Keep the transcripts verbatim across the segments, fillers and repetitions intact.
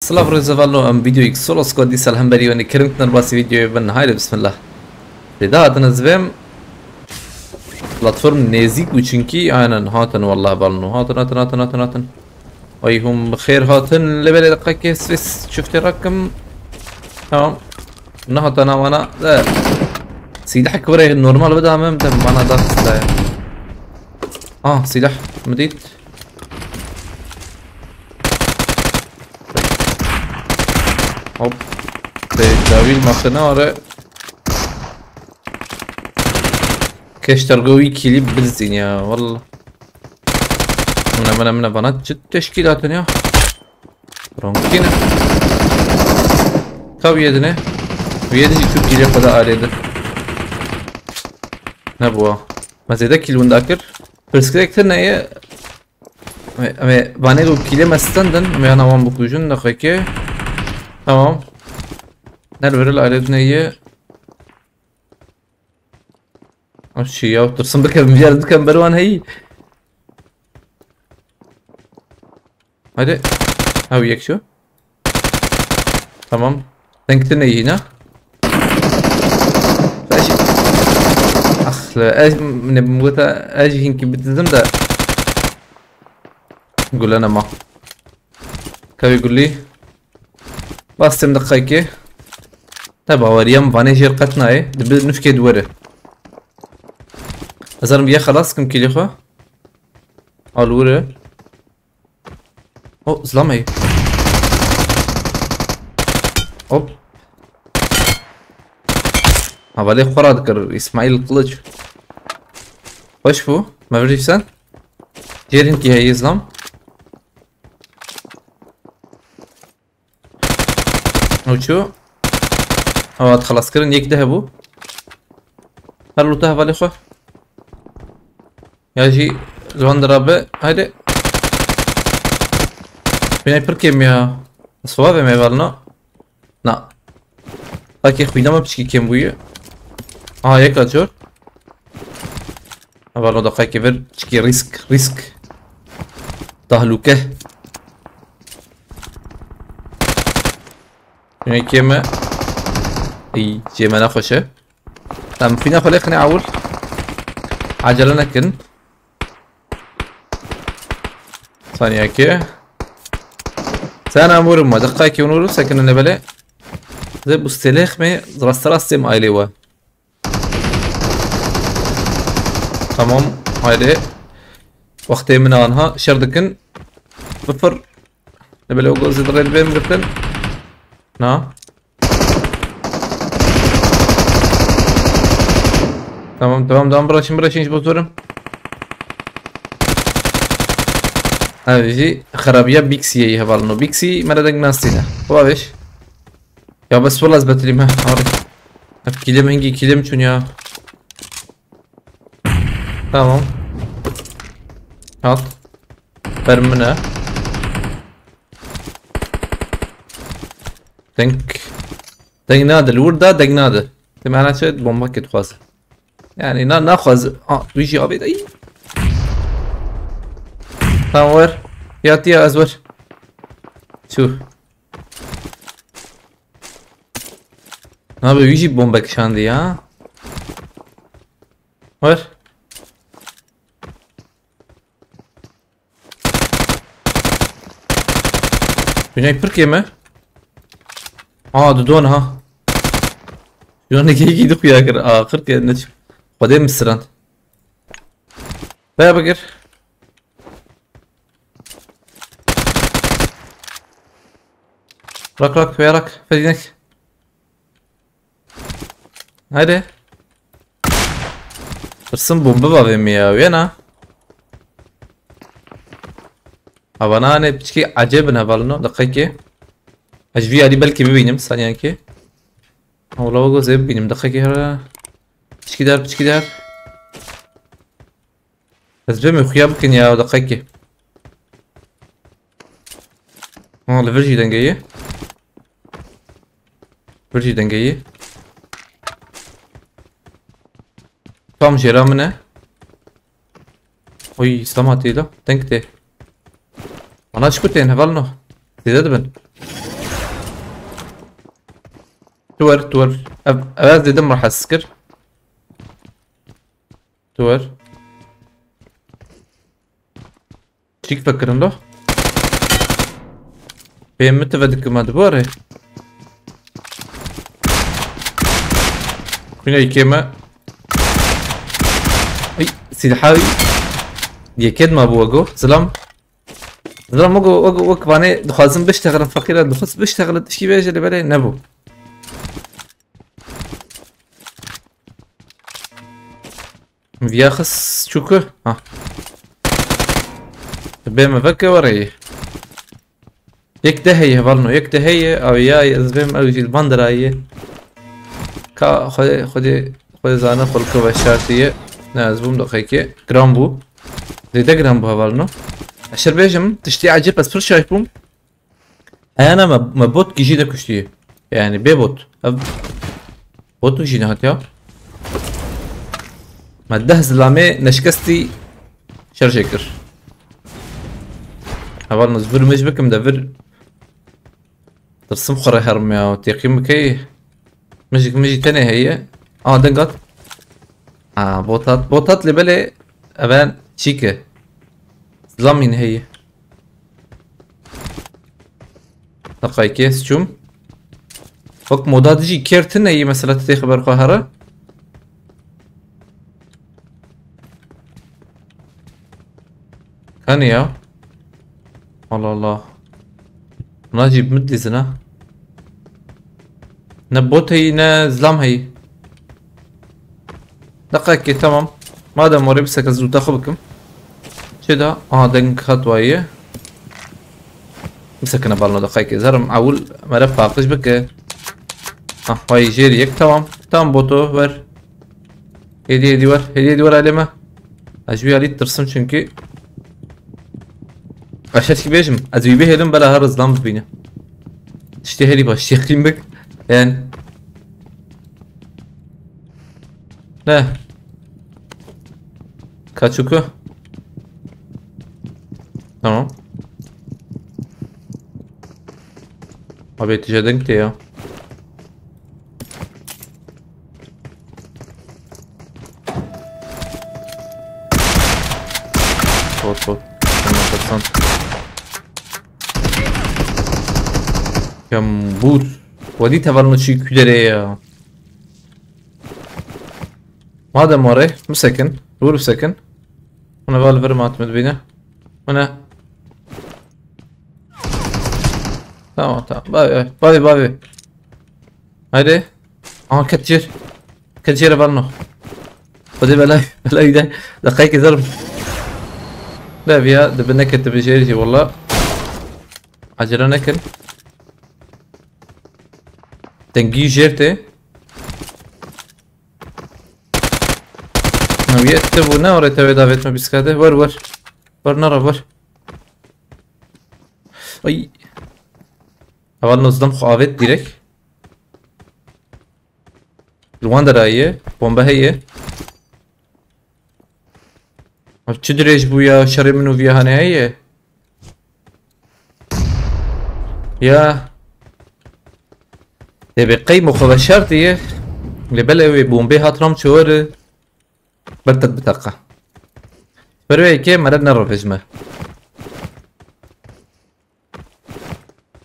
Silav rêz hevalno, em vîdeoyek solo squad dîsa li hemberî we nîkirin, kirin basî vîdeoyê bin. Haydi bismillah. Lê da hatin ez vêm platform nêzîk bû, çinkî aynen hatin, wallah hevalno. Hatin, hatin, hatin, hatin, hatin. Ay hûn bi xêr hatin. Lê belê deqekê swis çiftê rakim. Tamam. Nehata navana. De. Sîlehek were normal bida min, de mana da xiste. Ah, sîleh min dît. Hop. Te dawîl maxine are. Keştergo wî kîlî bilzîn ya, wallah. Mine, mine, mine, bana çi teşkîlatin ya? Ronkine. Ka wiyedine. Wiyedi jî çû kîlê xwe de alê de. Nebûwa. Me zêde kîl winda kir. Pirsgirêk tune ye. Em ê, em ê vanê ku kîlê me stendin, em ê ana wan bikujin, deqekê. Tamam. Nerveri li alê dinê ye. Ev çi ya? Tirsim bikim, viyar bikim, ber wan heyî. Hadi. Ew yek çû. Tamam. Deng tune yî ne? Eş. Ah, le, ez ne bimgota, ez hinkî bitizim de. Gule nema. Kavê gulî. Bastım deqekê. Te baweriyem vanê jêr qet nayê. Dibi nifkê duwere. Ez arim ye xelas kim kîlê xwe. Al wire. O, zilamey. Hop. Hevalê xwe radikir, İsmail Kılıç. Xweş bû. Me vir sen. Jêr hinkî heye zilam. Ew çû. Ew hat xelas kirin, yek de hebû. Her lûta hevalê xwe. Ya jî ziwan dirabe. Haydi. Binay pir kêm ya. Swave me hevalno. Na. Takê xwîna me piçkî kêm bûye. Aha, yek acor. Hevalno deqekê vir çikî risk, risk. Tahlûke. Yine kêm e. Î, cê me nexweş e. Em fîna xwe lê xine ewil. Acele nekin. Saniyekê. Sen em wurim me. Deqekê hûn wurim sekinin lê belê. Zê bu stelêx me, raste rastê me ailê we. Tamam, haydi. Wextê min anha şer dikin. Bifir. Ne bile o gozi dirê bêm girtin. Na. Tamam, tamam, tamam, bırakın, bırakın, hiç bozuyorum. Abi, xerabiya Bixi'ye hevalno. Bixi, mera deng nastine. Xwa beş. Ya bes, wala ez betilîm he. Arê. Ev kîlê min hingî kîlê min çûn ya. Tamam. Hat. Ber min e. Deng. Deng nade. Li wir da deng nade. Te mehna çi? Bomba kê dixwaze. Yani na, naxwaze. A, tu jî avê de. Tamam, wer. Yat ya, ez wer. Çû. Abi, wî jî bombe kişandî ya. Wer. Binay pir kêm e. Aa, didon ha. Didon ne keyî dixuya kir. Aa, qir ke ne çi. Xwedê min sirand. Veya bigir. Rak, rak, veya rak. Fedinek. Haydi. Tirsim bombe bavê min ya, wê na. Havana ne piçkî ecêb in hevalino, deqekê. Ez vî alî belkî bibînim, saniyekê. Wala wego zê bibînim, deqekê here. Piçkî der, piçkî der. Ez bê min xuya bikin ya, deqekê. Ha, li vir jî dengeyê. Vir jî dengeyê. Tam jêra min e. Oy, Îslam hatî da. Deng tê. Ana çi ku tên, hevalno. Zêde dibin. Tu wer, tu wer. Ev, ev ez dedim rahatsız kir. Tu wer. Çik fikirin lo? Pê min tive dikime di bo re. Kune yekê me. Ay, silha wî. Yekê dima bû wego. Zilam. Zilam wego, wego, wek vanê dixwazin biştexilin, feqîra dixwaz biştexilin, tişkî bêje lê belê nebû. Viya xis çûku. Ha. Bê me veke were yê. Yek de heye, hevalno, yek de heye, ew ya, ez bêm ew jî li van dira ye. Ka xwe, xwedê, xwedê zane xwe li ku veşartiye. Ne, ez bûm deqekê. Giran bû. Zêde giran bû, hevalno. Ez şer bêjim, tiştê ecêb, ez pir şaş bûm. Eyana me, me bot gijî de kuştiye. Yani bê bot. Ev bot gijî nehatiya. Me deh zilamê neşkestî şerjê kir. Heval ez vir mij bikim de vir. Tirsim xwe re herim ya. Têqî min key. Mijik mijî tenê heye. Aa, deng hat. Ha, bot hat. Bot hat lê belê ev çîke. Zilam hîn heye. Deqayke ez çûm. Wek moda dijî kêr tune yî mesela tu tê xeber xwe here. Kanî ya. Allah Allah. Buna jî min dizin ha. Ne bot heyî ne zilam heyî. Deqekê, tamam. Madem orê biseke zûta xwe bikim. Çê da? Aha, deng hat waye. Bisekine balno deqekê. Zerim ewil mere paqij bike. Ah, vay jêr yek, tamam. Tamam boto, ver. Hêdî hêdî wer. Hêdî hêdî wer alê me. Ez ji wî alî tirsim çünkü. Ez şeşkî bêjim. Ez wî bihêlim bela her zilam bibîne. Tiştê herî baş. Yaqîn bik. Yani. Ne? Kaçuku. Tamam. Abi tije denk diye ya. Tot tot. Tamam, doksan. Ya bur. Wadi tevalno çi kudere ya. Madem orê, bisekin. Dur bisekin. Ona val verim atmet bine. Ona. Tamam, tamam. Bay bay. Bay bay. Haydi. Aha, ket jêr. Ket jêr, hevalno. Xwedê belay, belay de. Deqayekê zerim. Lev ya, dibi neketibi jêr jî, walla. Acele nekin. Dengî jêr tê. Ew yê tê bû, ne orê tewê davêt me bîskade. Wer, wer. Wer nara, wer. Ay. Heval nozdem xwe avêt direk. Li wan dera ye, bombe heye. Ev çi dirêj bû ya, şerê min û viya hane heye? Ya. Dê bê qey muxebeşer diye. Lê belê wê bombê hat ram çeweri. Bertet bitaqa. Berweyê ke mere nerevêj me.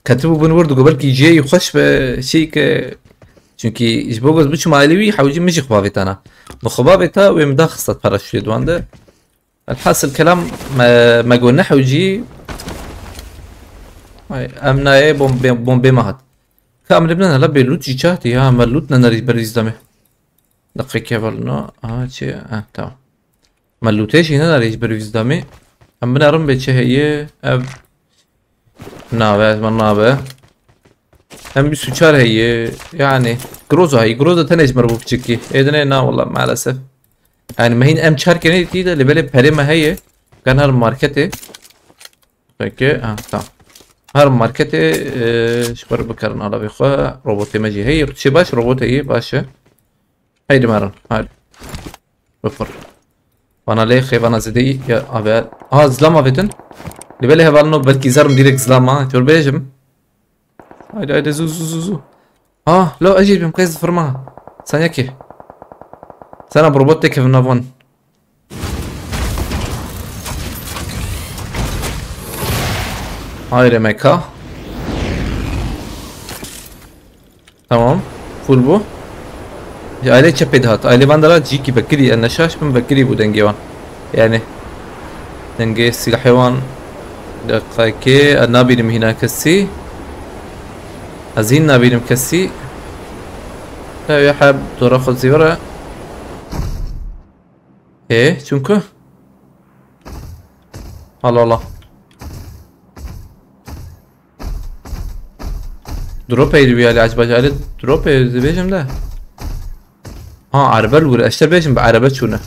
Ketibû bin wir digo belkî cihê xweş be, şey ke, çünkü ji bo goz biçim ailî wî hewcî min jî xwe bavêtana. Min xwe bavêta wê min daxista paraşûtê di wan de. Elhasil kelam me, me got ne hewcî. Ay, em nayê bom-, bê-, bombê me hat. Ka em lê bine la bê lût jî çahtî ya, me lût ne nerî ber vîzdamê. Deqekê hevalno. Aha, çi? Ha, tamam. Me lûtê jî nedarê ji ber vîzdamê. Em binerin bê çi heye. Ev nabe, ez me nabe. Em bîst û çar heye. Yani, groza heye. Groza tenê ji me re bû piçikî. Ê dinê na wala maalesef. Yani, me hîn em çar kenê tî de, lê belê perê me heye. Gan her marketê. Peki, ha, tamam. Her marketê, e, ji ber bikarin alavê xwe, robotê me jî heye. Rûtişê baş, robot heye, baş e. Heydi merin, hadi. Bifir. Bana lê xêvana zêdeyî ya abi. Aha, zilam avêtin. Lê belê hevalno belkî zerim direkt zilam ha. Çor bêjim. Haydi, haydi, zu, zu, zu, zu. Ha, lo, ez jî bim qey zifirma. Sen yekê. Sena bi robot têkevin nav wan. Hayır, M K. Tamam. Full bu. Ya, aile çepê dihat. Aile van dara cîkî bekirî, en neşaş bin bekirî bu dengê wan. Yani. Dengê silahê wan. Deqayke, ez nabînim hîna kesî. Ez hîn nabînim kesî. Ya, ya heb dora xwe zîvira. E, çünkü. Allah Allah. Drop eydi bir yali acaba, yali drop eydi dibêjim de. Ha, erbe li wir, ez te bêjim bi erebe çûne.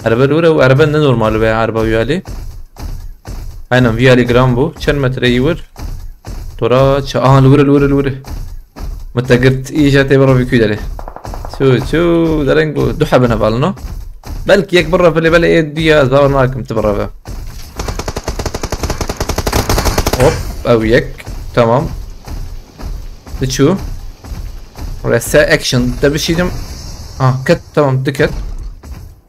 Erbe li wir, ew erbe ne normal be, erbe wî yali. Aynen, wî yali gram bû. Çend metre yî wir? Tora ça-, aha, li wir, li wir, li wir. Min te girt, îja tê birevî kû derê. Çû, çû, dereng bû. Du hebe hevalino. Belkî yek bireve lê belê ê du ya, ez bawer nakim tu bireve. Hop, ew yek. Tamam. Diçû. Rese action. Te bişîdim. Ah, ket, tamam, diket.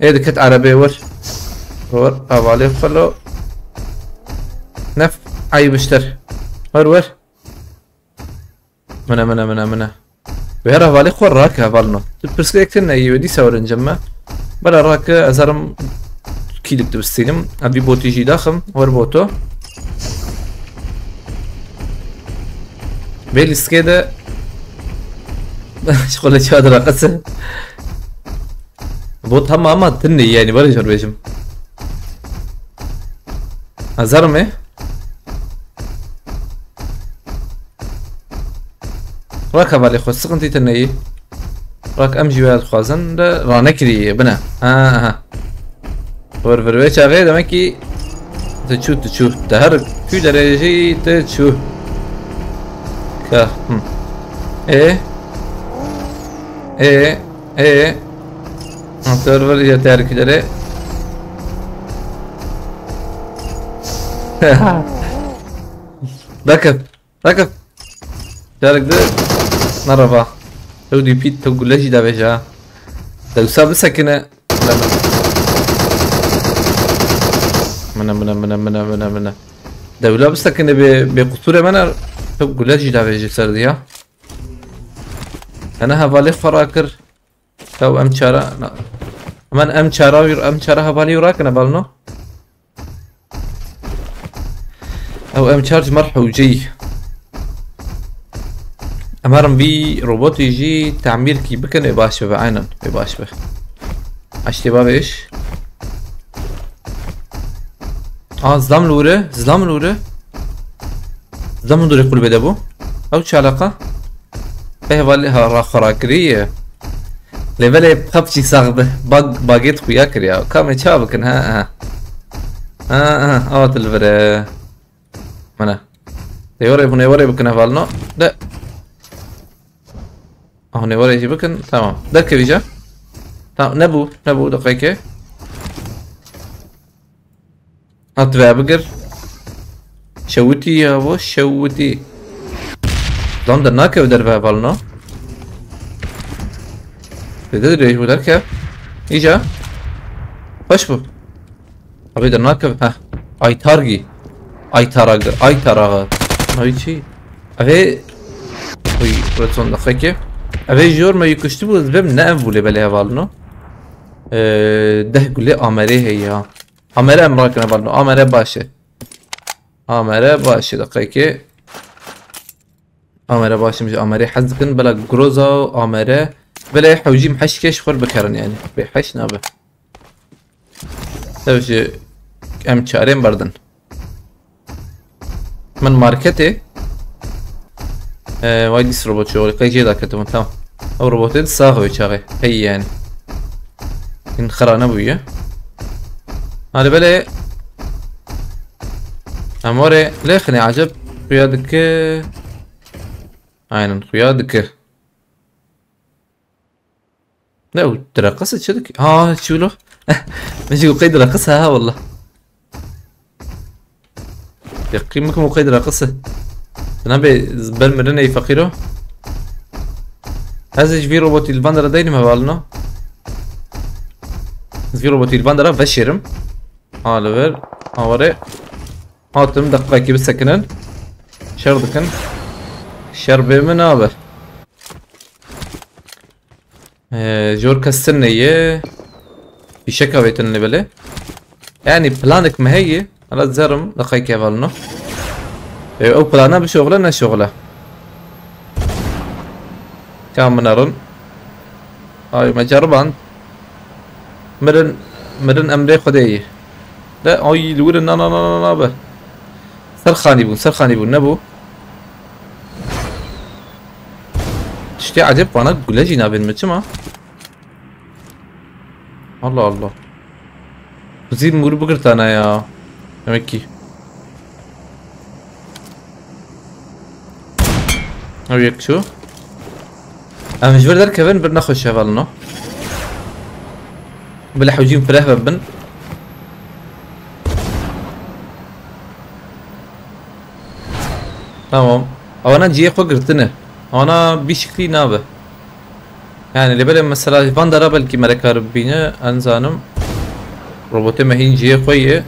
Ê diket erebê wir. Wir, hevalê xwe lo. Nef, eyb iştir. Wir, wir. Mine, mine, mine, mine. Wê her hevalê xwe rake hevalno. Tu pirsgirêk tune yê wê dîsa were cem me. Bela rake ez herim kîlik dibistînim. Ev vî botî jî daxim. Wer boto. Vê lîstikê de ji xwe le çawa diraqise. Bot hema hema tune yani, were jor bêjim. Ez herim ê. Rak hevalê xwe, sıkıntı tune yî. Rak em jî wê dixwazin de ranekiriye bine. Ha, aha. Vir vir wê çaxê demek ki tu çû, tu çû. Te her kû derê jî tu çû. Ka, hı. Ê? Ê? Ê? Motor vir ya terkilere. Dakika. Rakip. Carek de nereva. Ew dî pît, tu gule jî davêje ha. Dewsa bisekine. Mine, mine, mine, mine, mine, mine. Dewla bisekine bê, bê qusûrê me ne, tu gule jî davêje ser diya. Ene hevalê xwe rakir. Ew em çara, na. Hemen em çara, em çara hevalî rakine balno. Ew em çar ji me re hewce yî. Em herin vî robotî jî temîrkî bikin, ê baş bibe, aynen, ê baş be. Eştê bavê iş. A, zilam li wir e, zilam li wir e. Zilam li durê kulübê de bû. Ew çi eleqa? Ê hevalê ha, ra xwe rakirî ye. Lê belê PUBG sax bi. Bag, bagêt xuya kiriya. Kamê ça bikin, ha, ha. Ha, ha, awa tu li vir e. Mana. Dê were, hûn ê were bikin hevalno. De. Ah, hûn ê were jî bikin. Tamam. Derkevî ca. Tamam, nebû, nebû, deqeyke. Hat ve bigir. Şewitî ya bo, şewitî. Lan de nakev derve hevalno. Dede dirêj bû derkev. Îca. Xweş bû. Abi de nakev, heh. Aytargi. Aytaragı, Aytarağı. Ay çi? Abi. Uy, Redson da xeke. Abi jor me yukuştu bu, zibem ne ev bû lê belê hevalno. Ee, deh gule amere heye ya. Amere em rakine balno. Amere baş e. Amere baş e, deqeyke. Amere baş e, amere hez dikin. Bela Groza, amere. Bela hewcîm heşt keş xwe bikerin yani. Bê heş nabe. Ev jî em çarên berdin. Min marketê. Ee, vay dîs robot şoxlî. Qey jê daketimin, tamam. Ew robotê di sax wê çaxê. Hey yani. Hin xira nebûye. Hadi belê. Em warê lê xinê aceb xuya dike. Aynen, xuya dike. Ne, ew direqise çi dike? Ha, çi wilo? Min jî qey direqise ha, wallah. Yeqîn bikim û qey direqise. Nabe ber mirinê feqîro. Ez ji vî robotî li van dera deynim hevalino. Ez vî robotî li van dera veşêrim. Ha li vir. Ha were. Hatim deqekî bisekinin. Şer dikin. Şer bê min nabe. Ee, jor kes tune ye. Fîşek avêtin lê belê. Yani planek me heye. Hala zerim deqekî hevalino. Ee, ew plana bişoxile neşoxile. Ka min erin. Ay me ceriband. Mirin, mirin emrê Xwedê ye. De ay li wir in na na na na na be. Ser xanî bûn, ser xanî bûn, nebû. Tiştê ecêb vana gule jî nabên min çima? Allah Allah. Kuzî mir bigirtane ya. Demek ki. Ew yek çû. Em ji vir derkevin, bir nexweş hevalino. Bila hewcîn fireh ve bin. Tamam. Ewana cihê xwe girtine. Ewana bî şiklî nabe. Yani lê belê mesela van dara belkî me re kar bibîne, ez nizanim. Robotê me hîn cihê xwe ye.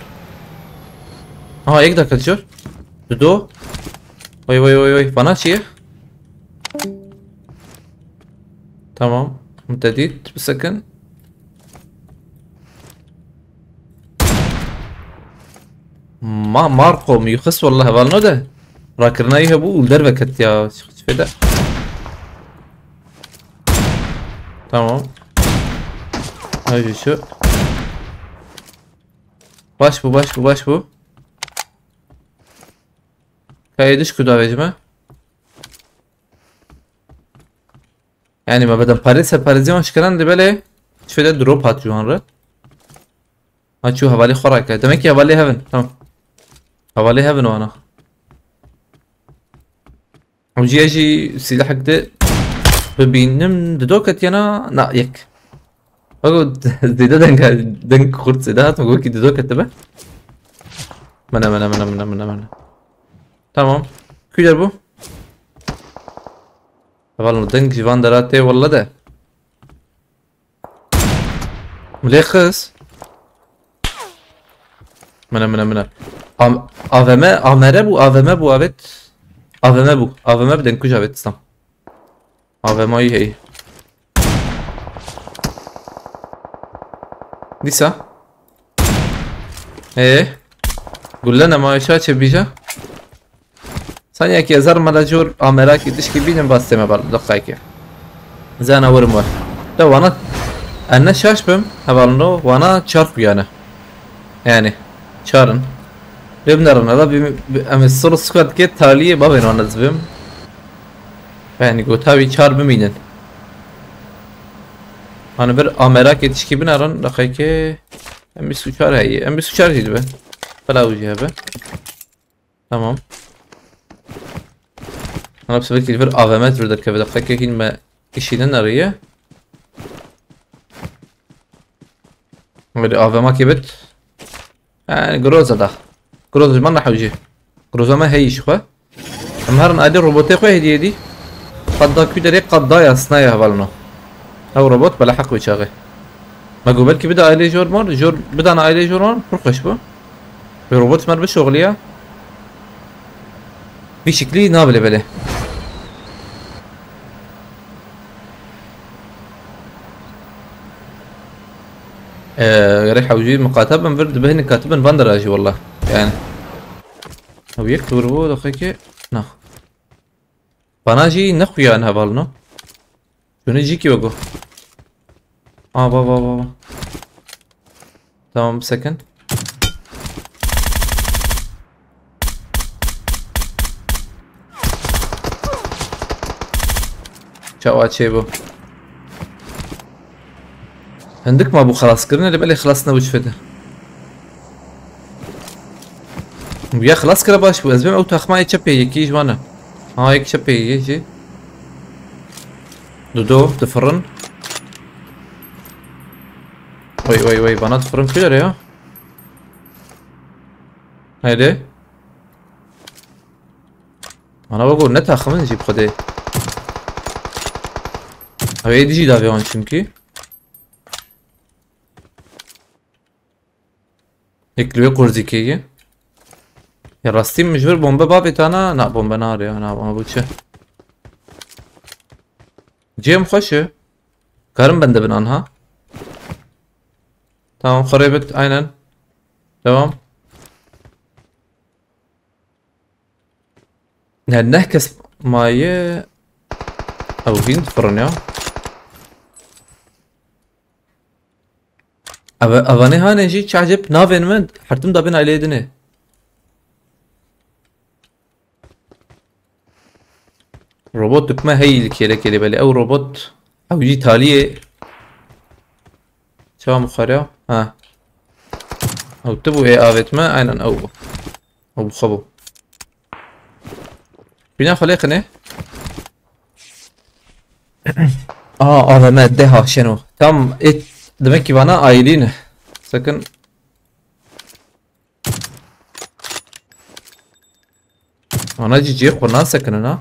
Aha, yek dakika diçor. Dido. Vay vay vay vay. Vana çi ye? Tamam. Mutedît bisekin. Ma Marco miyuxis wallah hevalno de. Rakirina wî hebû û li derve ketiya. Çi fêde. Tamam. Hadi şu. Baş bu, baş bu, baş bu. Kayediş ku davêjime. Yani me beden parê ser parêziyan şikiran de belê. Şöyle drop hat şu an re. Ha çû hevalê xwe rake. Demek ki hevalê hevin. Tamam. Hevalê hevin o ana. Ew jî ez jî sîlehek de bibînim, dido ketiye na, na yek. Wego zêde deng, deng xurt zêde hat, wego wekî dido ketibe. Mene, mene, mene, mene, mene, mene. Tamam. Kû der bû? Hevalno deng ji van dera tê welle de. Milê qis. Mine, mine, mine. Am-, A V M, A M R bû, A V M bû, avêt. A V M bû. A V M bi dengkuj avêt, tam. A V M yî heyî. Dîsa. Ê. Gulle nema şa çe bîja. Saniyekî ez her mele jor amerakî tişkî bînim bas tême ber deqayekê. Zana werim we. De wana ene şaş bim, hevalno, wana çar xuyane. Yani, çarin. Bim nerine da bim, bi-, em solo squad ke taliyê bavên wana zibim. Yani, gota wî çar bimînin. Hani bir amerakê tişkî binerin, deqayekê. Em bîst û çar heye. Em bîst û çar jî dibe. Bela û jî hebe. Tamam. Ana bi sefer kî vir A V M vir derkeve, deqeke hîn me kişîne neriye. Böyle A V M kê bit. Yani Groza da. Groza ji man nehewcî. Groza me heyî ji xwe. Em herin ailê robotê xwe hediye dî. Qadda kû derê qadda ya sna ya hevalno. Ew robot bela heq wê çaxê. Me got belkî bide ailê jor mor, jor bidana ailê jor mor, pir xweş bû. Wê robot mer bişoxiliya. Vî şiklî nabile belê. Ee, gerek hewcî miqate bin vir dibe hinek katibin van dera jî wallah. Yani. Ew yek dûr bû, deqeke. Nax. Bana jî nexuyan hevalno. Şunu jî ki wego. Aa, va, va, va, va. Tamam, bir second. Çawa çê bu. Hindik ma bû xelas kirin, lê belê xelas nebû çi fêde. Ya xelas kira baş bû. Ez bêm ew taxmayê çepê yekî ji wan e. Ha, yek çepê yê jî. Dudo, difirin. Wey, wey, wey, bana difirin kuyar ya. Haydi. Ana bak o ne takımın jî bi Xwedê. Ew ê dijî davê wan çimkî. Yek li wê qurzîkê ye. Ya rastî min ji vir bombe bavê tana, na bombe nare ya, na bombe bu çi? Cem xweş e. Karim bende bin anha. Tamam, xerê bit, aynen. Devam. Ne, neh kes maye. Ew hîn difirin ya. Eve, evanê hane jî çi ecêb navên min hertim da bin aileyê dinê. Robot dikme hey li kêlekê lê belê. Ew robot. Ew jî taliyê. Çawa mixwariya? Ha. Ew tu bû ê avêt me. Aynen ew bû. Ew bi xwe bû. Bîna xwe lê qinê. Aa, A V M deha şeno. Tam et demek ki bana ailî ne. Sakın. Ana cî cihê xwe nasekinin ha.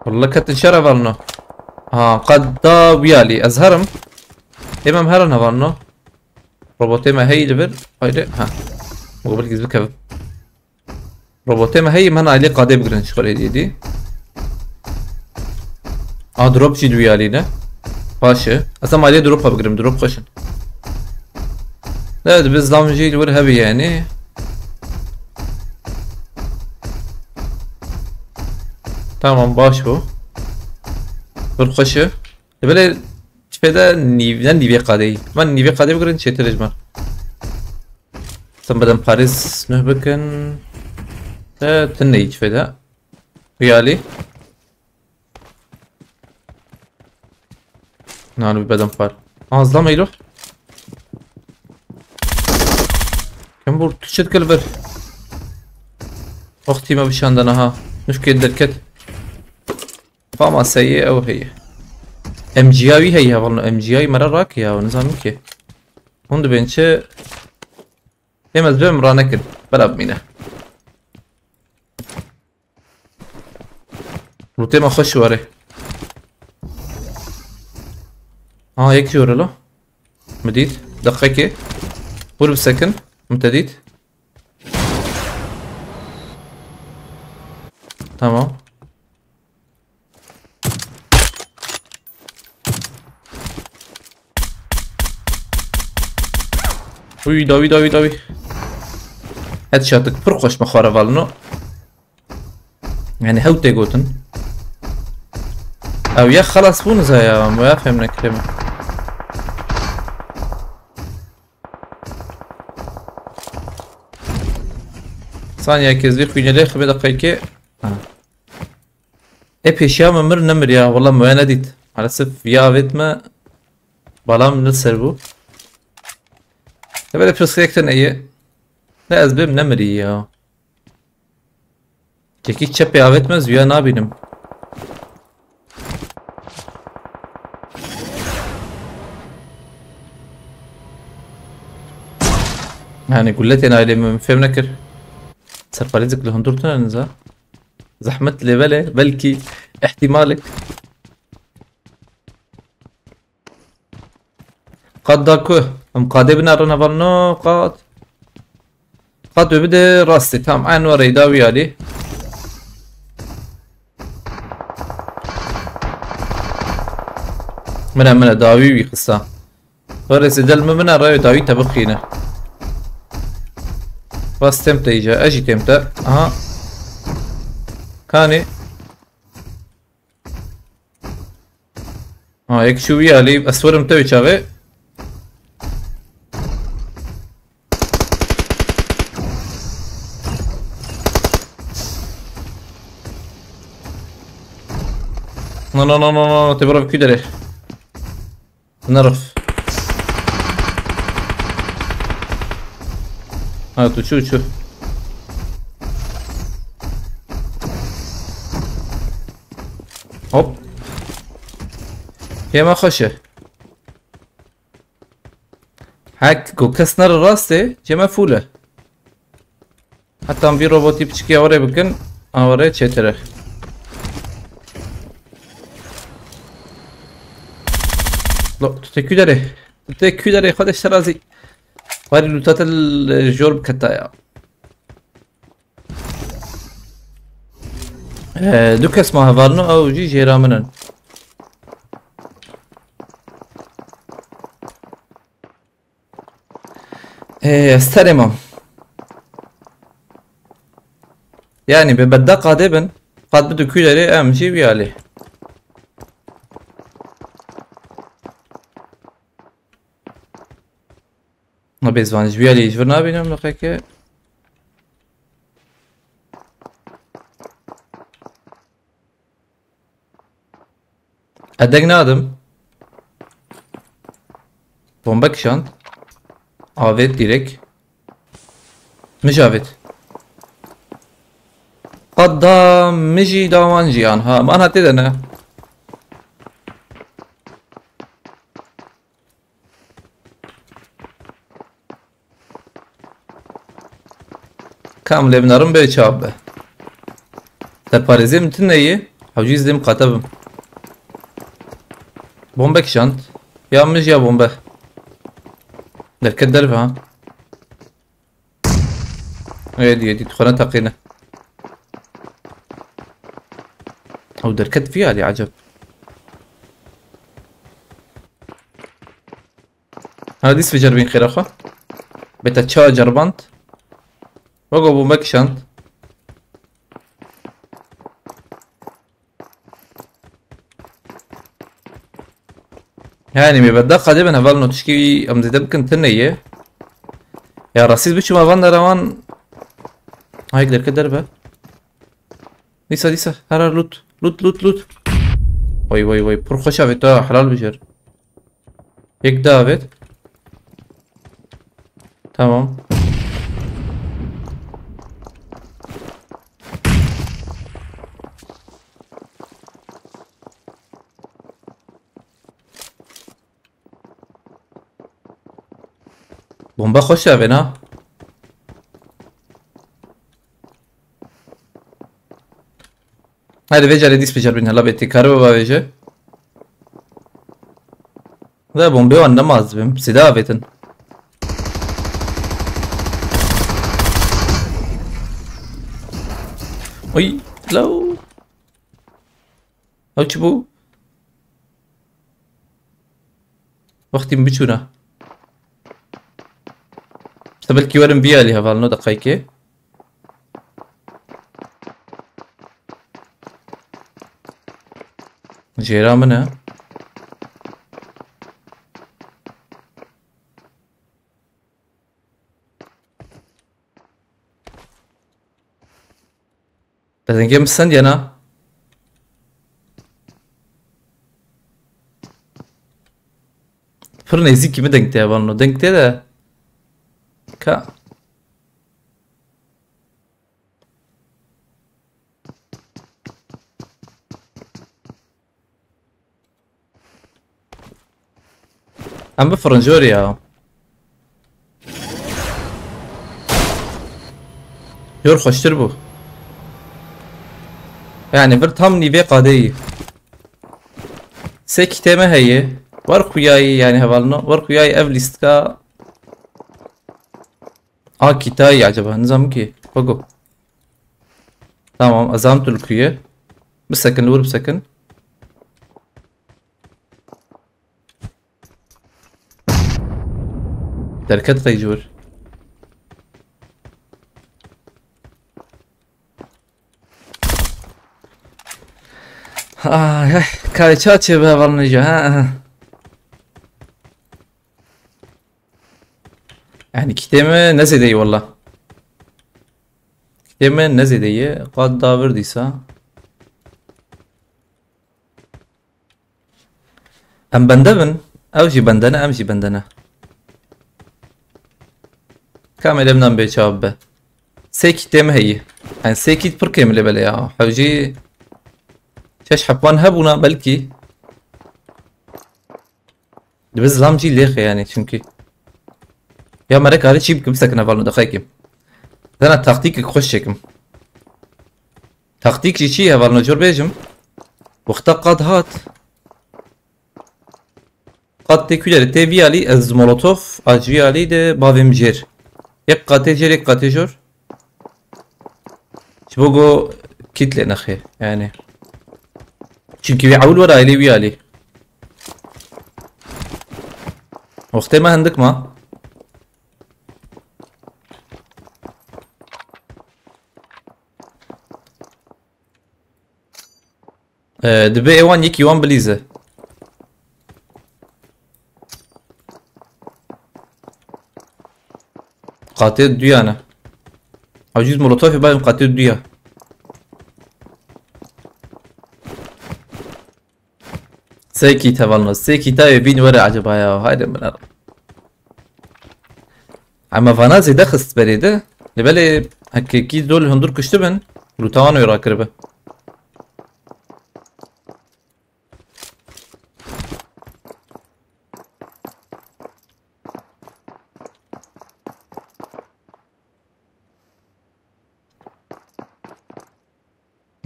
Walla ketin şer hevalno. Ha, qad da wiyalî. Ez herim. Êmem herin hevalno. Robotê me heyî li vir. Haydi. Ha. Mobil giz bikevim. Robotê me heyî, min ailê qadê bigirin ji xwe rê dî. A drop jî duyalî ne. Paşe. Ez em ailê dropa bigirim, drop xweşin. Ne, dibe zam jî li wir hebî yani. Tamam, baş bû. Bir xweşi. Belê çi pê de nîv-, ne nîvê qadeyî. Min nîvê qadê bigirin çêtir ji min. Sen bedem Paris nuh bikin. Te tinne hiç feda. Uyali. Nanu bir bedem par. Azlam eylo. Kim vur? Tuşet kil bir. Wextî me bişandana ha. Nuşkê derket. Fama seyê ew heye. M G I wî heye hevalno. M G I me re rak ya. Nizanim ki. Hûn dibên çi? Êm ez bêm ranekir. Bela bimîne. Rûtê me xweş were. Ha, yek jî were lo. Mi dît. Deqekê. Hûr bisekin. Min te dît. Tamam. Uy, dawî, dawî, dawî. Headshot-êk pir xweş me xwe re valino. Yani hew tê gotin. Ew ya xelas bûn za ya, me ya fêm nekirê me. Saniye kezî xwînelê xibê deqeyke. Ha. E, pêşiya me mir nemir ya. Wala me wê nedît. Maalesef ya avêt me. Balam li ser bû. Ne böyle pirsgirêk tune ye. Ne ez bêm nemirî ya. Kekî çepê avêt me, ez wîya nabînim. Yani guletên ailê min fêm nekir. Serparêzik li hundur tune niza. Zehmet lê belê, belkî ihtimalek. Qad da ku? Em qadê bine rine van no qad. Qad wê bide rastê. Tamam, en were da wî alî. Mine, mine, dawî wî xista. Were sê del min bine re dawî te bixîne. Bas tem te îca. Ez jî têm te. Aha. Kanî. Ha, yek çû wî alî, ez werim te wê çaxê. No, no, no, no, no, te bira kî derê. Nerf. Ha, tu çû, çû. Hop. Hêma xweş e. Hek ku kes nere rastê, cê me fûl e. Heta em vî robotî piçikê awarê bikin, awarê çêtir e. Lo, tu tê kû derê? Tu tê kû derê, Xwedê ji te razî. Warî lûta te li jor biketa ya. Ee, du kes ma hevalno, ew jî jêra min in. Ee, ez terê mam. Yani bi bedda qadê bin, qad bidu kû derê em jî wî alî. Na bêzvan ji wî alî ji vir nabînim liqeke. Edeg nadim. Bombe kişand. Avêt direk. Mij avêt. Qada mijî dawan jiyan ha. Man hatê de ne. Kam lê binarim bê çav be. Te parêzê min tune yê. Hewcî zim qate bim. Bombe kişand. Ya mij ya bombe. Derket derve ha. Êdî, êdî, tu xwe neteqîne. Ew derket vî alî, eceb. Ha, dîs biceribîn xêra xwe. Bê te ça ceriband. Wego bombe kişand. Yani me bedda qadê bin heval notişkî em zêde bikin tune ye. Ya rastî biçûma van dera wan. Hayek derke derbe. Dîsa, dîsa. Her her lut. Lut, lut, lut. Vay, vay, vay. Pir xweş avêt ha. Helal bijêr. Yek daha avêt. Tamam. Bomba xweş avê na. Haydi vê carê dîs biceribîn hela bê têkare biba vêje. Ve bombe wan nemaz bim. Sida avêtin. Oy, hello. Ew çi bû? Wextî min biçûna. Te belkî werin vî alî hevalno deqaykê. Jêra min e. Te dengê min sendiye na? Pir nêzîkî min deng tê hevalno. Deng tê de. Ka. Em bifirin jorê ya. Jor xweştir bû. Yani vir tam nîvê qadeyî. Sê kitê me heye. War xuyayî yani hevalno. War xuyayî ev lîstka. A kitayî acaba? Nizam ki. Bego. Tamam, ez zanim tu li ku yî. Bisekin, li wir bisekin. Derket qey ji wir. Ay, ay, kare ça çê bi heval neca, ha, ha. Yani kitê me ne zêde yî walla. Kitê me ne zêde yî, qat davir dîsa. Em bende bin, ew jî bende ne, em jî bende ne. Kamê lê min bê çav be. Sê kitê me heyî. Yani sê kit pir kêm lê bele ya. Hewcî şeş hepwan hebûna belkî. Dibe zilam jî lêxe yani çünkü. Ya mere karê çî bikim sekine valo daxekim. Tena taktîkek xweş çêkim. Taktîk jî çi ye hevalno, cor bêjim. Wexta qad hat. Qad tê kû derê, tê vî alî, ez molotof a ji vî alî de bavêm jêr. Yek qatê jêr, yek qatê jor. Ji bo go kît lê nexê, yani. Çunkî wî ewil were aylê wî alî. Wextê me hindik ma. Ee, dibe ê wan yekî wan bilîze. Qatê duya ne. Ecîz molotofê bayim qatê duya. Sê kît hevalno, sê kîtayê bîn were acaba ya. Haydi min er. Ema vana zêde xist berê de. Lê belê heke kî dol hundur kuştibin, lûta wan wê rakiribe.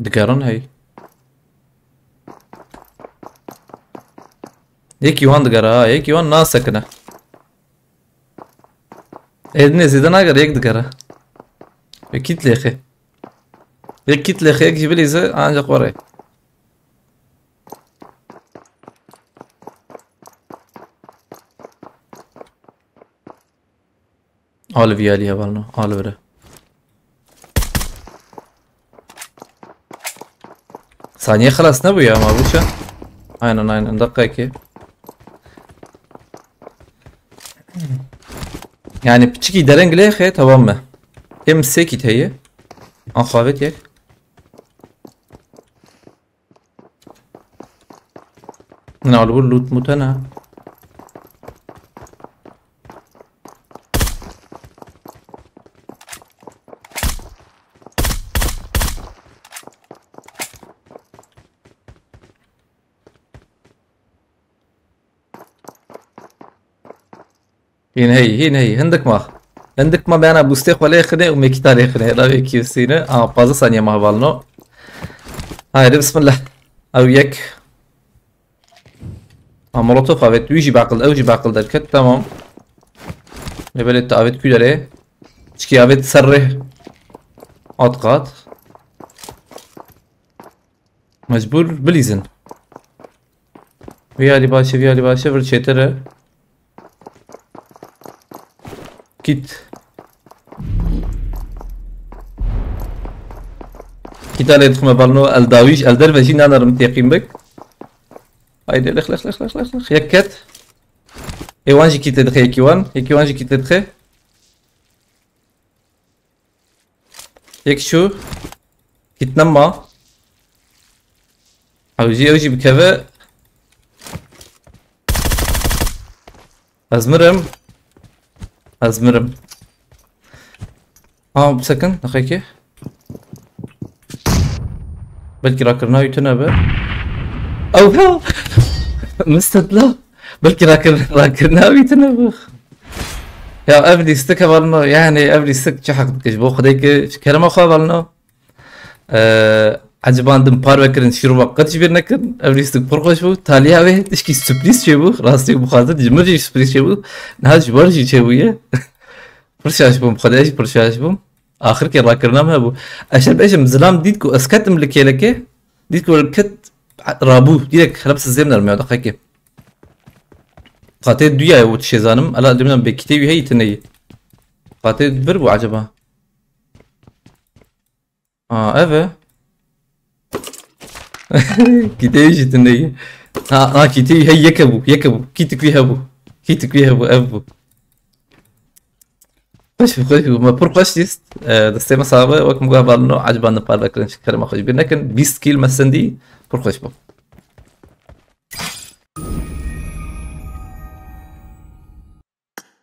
Digerin hey. Yekî wan digere ha, yekî wan nasekine. Ê, ne, zêde nagere, yek digere. Yek kît lêxê. Yek kît lêxê, yek jî bilîze, ancak were. Al vî alî hevalno, al vire. Saniye xelas nebû ya, ma bû çi? Aynen, aynen, deqekê. Yani piçikî dereng lêxê, tamam mı? Em sê kît heye. An xavet yek. Min alibû loot mût hene. Hîn hey, hîn hey, hindik ma. Hindik ma beyana bûstê xwe lê xine û mekîta lê xine. Ravê kiyosîne. Aa, pazdeh saniye ma hevalno. Haydi bismillah. Ew yek. Aa, molotof avêt, wî jî baqil, ew jî baqil derket, tamam. Lê belê tu avêt kû derê. Çikî avêt ser rê. At qat. Mecbûr bilîzin. Vî alî baş e, vî alî baş e, vir çêtir e. Kît. Kîta lê dixime balno, el dawîj, el derve jî nanerim têqîn bik. Haydi, lix, lix, lix. Yek ket. Ê wan jî kîtê dixe, yekî wan. Yekî wan jî kîtê dixe. Yek çû. Kît nema. Ew jî, ew jî bikeve. Ez mirim. Ez mirim. Aa, bisekin, deqekê. Belkî rakirina wî tune be. Ew ha! Mistedla. Belkî rakir-, rakirina wî tune be. Ya ev lîstik hevalno, yani ev lîstik çi heq dike ji bo Xwedê ki ji kerema xwe hevalno. Ee, eciban dim parve kirin şîrova qet ji bîr nekirin. Ev lîstik pir xweş bû. Taliya wê tişkî sürprîz çêbû. Rastî bixwazin ji min jî sürprîz çêbû. Niha ji wan jî çêbûye. Pir şaş bûm, Xwedê jî pir şaş bûm. Axirkê rakirina min hebû. Ez şer bêjim, zilam dît ku ez ketim li kêlekê, dît ku li ket rabû, direk xerab sizêm nermiya deqekê. Qatê duya ye û tişê zanim, ela dimînan bê kitê wî heyî tune yî. Qatê bir bû acaba? Aa, ev e. Kitê wî jî tune yî. Ha, ha, kitê wî hey yek hebû, yek hebû. Kîtik wî hebû. Kîtik wî hebû, ev bû. Xweş bû, xweş bû. Me pir xweş dîst. E, destê me sax be, wek min got hevalno, eciban din parve kirin, şekerê me xweş bîr nekin. Bîst kîl me sindî, pir xweş bû.